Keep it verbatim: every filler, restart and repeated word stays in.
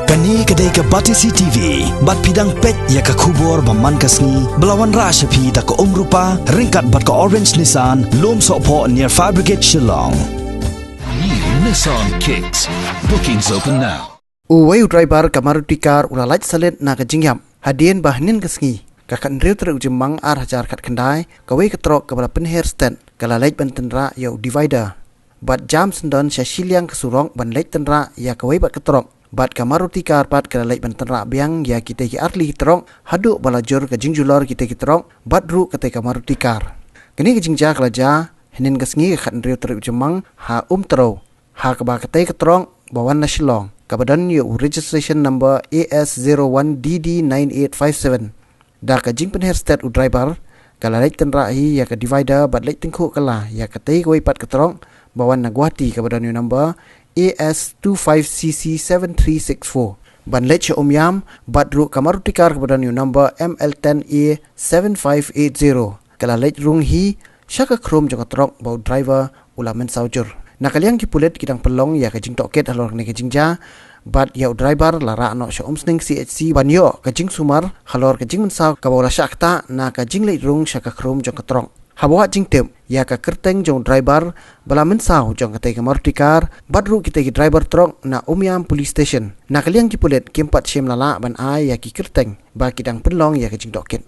Kane ka dei ka Batesi T V, bad phi dang peit ïa ka khubor ba man ka sngi, ba la wanrah sha phi da ka Umrupa, ryngkat bad ka Orange Nissan, Lumsohphoh near Fire Brigade Shillong. New Nissan Kicks. Bookings open now. Uwei u driver ka Maruti car u la lait salit na ka jingïap hadien ba hynnin ka sngi, ka khathynriew tarik u Jymmang ar hajar khatkhyndai, kawei ka trok kaba la pynher stet ka la leit ban tynrah ïa u divider bad jam syndon sha shiliang ka surok ban leit tynrah ïa kawei pat ka trok. Bad ka Maruti car pat ka la leit ban tynrah biang ïa kitei ki artylli ki trok, haduh ba la jur ka jingjulor kitei ki trok bad ruh katei ka Maruti car. Kane ka jingjia ka la jia hynnin ka sngi, ka khathynriew tarik u Jymmang, ha Umtrew, ha kaba katei ka trok ba wan na Shillong, kaba don ïa u registration number A S zero one D D nine eight five seven. Da ka jingpynher stet u driver, ka la leit tynrah hi ïa ka divider bad leit tyngkhuh kylla ïa katei kawei pat ka trok ba wan na Guwahati, kaba don ïa u number A S two five C C seven three six four, ban leit sha Umiam. Bad ruh ka Maruti car kaba don ïa u number M L ten A seven five eight zero, ka la leit rung hi sha ka khrum jong ka trok ba u driver u la mynsaw jur. Na ka liang ki pulit ki dang pynlong ïa ka jingtohkit halor kane ka jingjia, bad ïa u driver la rah noh sha Umsning C H C ban ïoh ka jingsumar halor ka jingmynsaw kaba u la shah ktah na ka jingleit rung sha ka khrum jong ka trok. Haba wad jingtip ïa ka kyrteng jong u driver ba la mynsaw jong katei ka Maruti car bad ruh kitei ki driver trok na Umiam Police Station, na ka liang ki pulit kim pat shym la lah ban ai ïa ki kyrteng ba ki dang pynlong ïa ka jingtohkit.